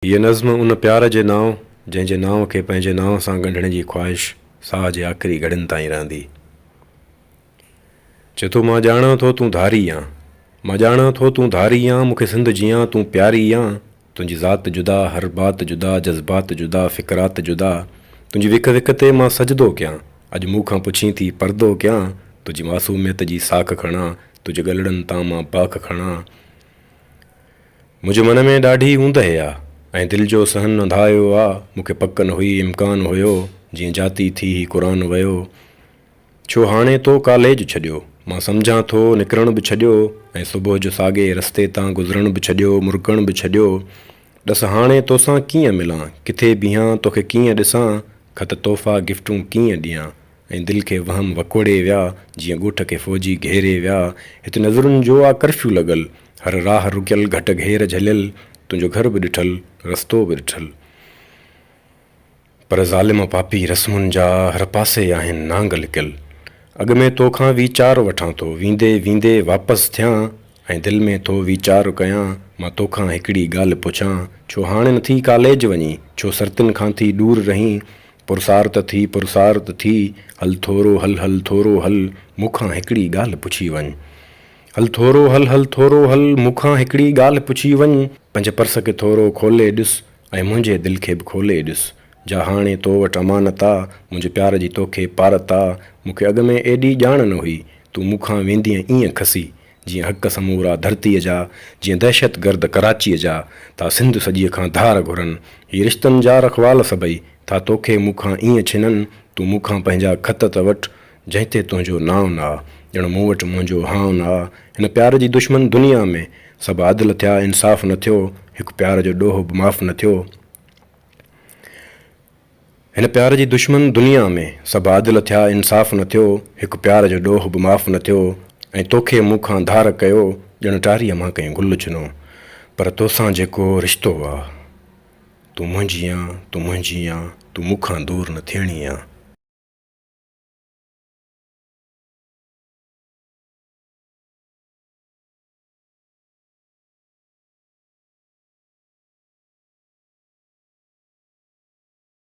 هيء نظم ان پيار جي نانء، جنهن جي نانء کي پنهنجي نانء سان ڳنڍڻ جي خواهش ساهه جي آخري گهڙين تائين رهندي. چئي ٿو، مان ڄاڻان ٿو تون ڌاري آن. مان ڄاڻان ٿو تون ڌاري آن، مون کي سنڌ جيان تون پياري آن. تنهنجي ذات جدا، هر بات جدا، جذبات جدا، فڪرات جدا. تنهنجي وک وک تي مان سجدو ڪيان. اڄ مون کان پڇين ٿي پردو ڪيان. تنهنجي معصوميت جي ساک کڻان، تنهنجي ڳلڙن تان مان باک کڻان. منهنجي من ۾ ڏاڍي اوندهه آ ۽ دل جو صحن انڌايو آ مون کي پڪ نه هئي امڪان هيو جيئن جاتي ٿي هي قرآن ويو ڇو هاڻي تو ڪاليج ڇڏيو مان سمجهان ٿو نڪرڻ به ڇڏيو ۽ صبح جو ساڳي رستي تان گذرڻ به ڇڏيو مرڪڻ به ڇڏيو ڏس هاڻي توسان ڪيئن ملان ڪٿي بيهان توکي ڪيئن ڏسان خط تحفا گفٽون ڪيئن ڏيان ۽ دل کي وهم وڪوڙي ويا، جيئن ڳوٺ کي فوجي گهيري ويا. هت نظرن جو آ ڪرفيو لڳل، هر راهه رڪيل، گهٽ گهير جهليل، تنهنجو گهر به ڏٺل، رستو به ڏٺل. پر ظالم پاپي رسمن جا هر پاسي آهن نانگ لڪيل. اڳ ۾ تو کان ويچار وٺان ٿو، ويندي ويندي واپس ٿيان ۽ دل ۾ ٿو ويچار ڪيان، مان توکان هڪڙي ڳالهه پڇان، ڇو هاڻي نٿي ڪاليج وڃين، ڇو سرتين کان ٿي ڏور رهين، پرسار ته ٿي، پرسار ته ٿي، هل ٿورو هل هل ٿورو هل، مون کان هڪڙي ڳالهه پڇي وڃ. هل ٿورو هل هل ٿورو هل، مون کان هڪڙي ڳالهه پڇي وڃ. پنهنجي پرس کي ٿورو کولي ڏس ۽ منهنجي دل کي به کولي ڏس، جا هاڻي تو وٽ امانت آ، منهنجي پيار جي توکي پارت آ، مون کي اڳ ۾ ايڏي ڄاڻ نه هئي، تون مون کان ويندينء ايئن کسي، جيئن حق سمورا ڌرتيء جا، جيئن دهشت گرد ڪراچيء جا، ٿا سنڌ سڄيء کان ڌار گهرن. هي رشتن جا رکوال سڀئي، ٿا توکي مون کان ايئن ڇنن، تون مون کان پنهنجا خط ته وٺ، جنهن تي تنهنجو نانء نه آ، ڄڻ مون وٽ منهنجو هانء نه آ. هن پيار جي دشمن دنيا ۾، سڀ عادل ٿيا، انصاف نه ٿيو، هڪ پيار جو ڏوهه به معاف نه ٿيو. هن پيار جي دشمن دنيا ۾، سڀ عادل ٿيا انصاف نه ٿيو، هڪ پيار جو ڏوهه به معاف نه ٿيو، ۽ توکي مون کان ڌار ڪيو، ڄڻ ٽاريء مان ڪنهن گل ڇنو. پر توسان جيڪو رشتو آ. تون منهنجي آن، تون منهنجي آن، تون مون کان دور نه ٿيڻي آن.